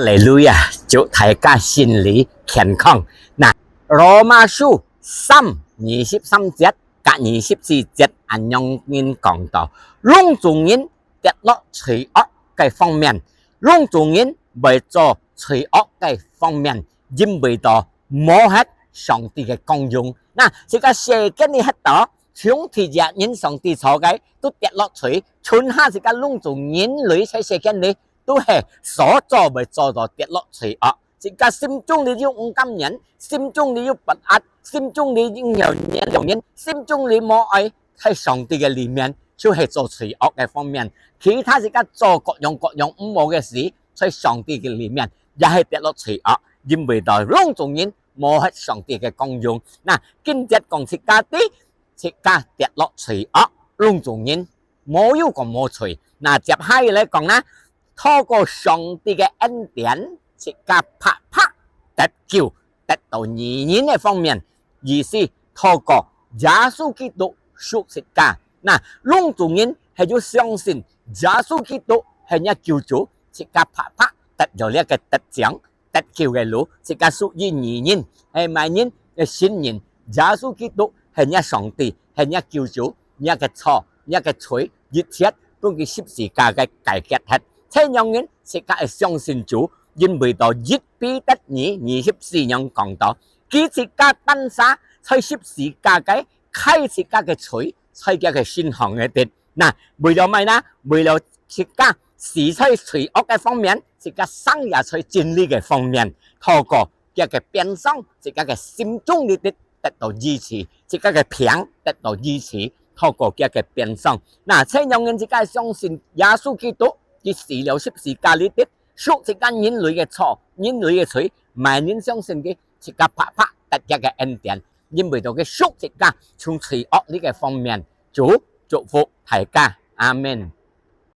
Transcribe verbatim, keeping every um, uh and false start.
哈利路亞，祝大家心裡健康。那，羅馬書三二十三節甲二十四節恁樣人講到，攏總人跌落罪惡个方面，攏總人會做罪惡个方面，因為到無合上帝个功用。那，這个世間裡歇到，從第一人上帝造个，都跌落罪，剩下這个攏總人類在世間裡，都係所做會做到跌落罪惡。自家心中裡有毋甘願，心中裡有不安，心中裡有怨人，心中裡無愛，在上帝个裡面，就係做罪惡个方面。其他自家做各樣各樣毋好个事，在上帝个裡面，也係跌落罪惡，因為到攏總人無合上帝个功用。那，經節講自家知，自家跌落罪惡，攏總人無有講無罪。那，接下來講啦，透過上帝个恩典，自家白白得救，得到義人个方面，意思透過耶穌基督贖自家。那，攏總人係有相信耶穌基督係若救主，自家白白得到這个得獎，得救个路，自家屬於義人，係麼人个信人，耶穌基督係若上帝，係若救主，若个錯，若个罪，一切都佢十字架个解決忒。這樣人自家會相信主，因為到一彼得二二十四樣講到，佢自家單儕在十字架个，㧡自家个罪，在佢个身項个跌。那，為了麼个呢？為了自家死在罪惡个方面，自家生也在真理个方面，透過佢个鞭傷，自家个心中裡得，得到醫治，自家个病得到醫治，透過佢个鞭傷。那，這樣人自家相信耶穌基督，佢死了十字架裡跌，贖自家人類个錯，人類个罪，麼人相信佢，自家白白得佢个恩典，因為到佢贖自家從罪惡裡个方面。主祝福大家，阿們。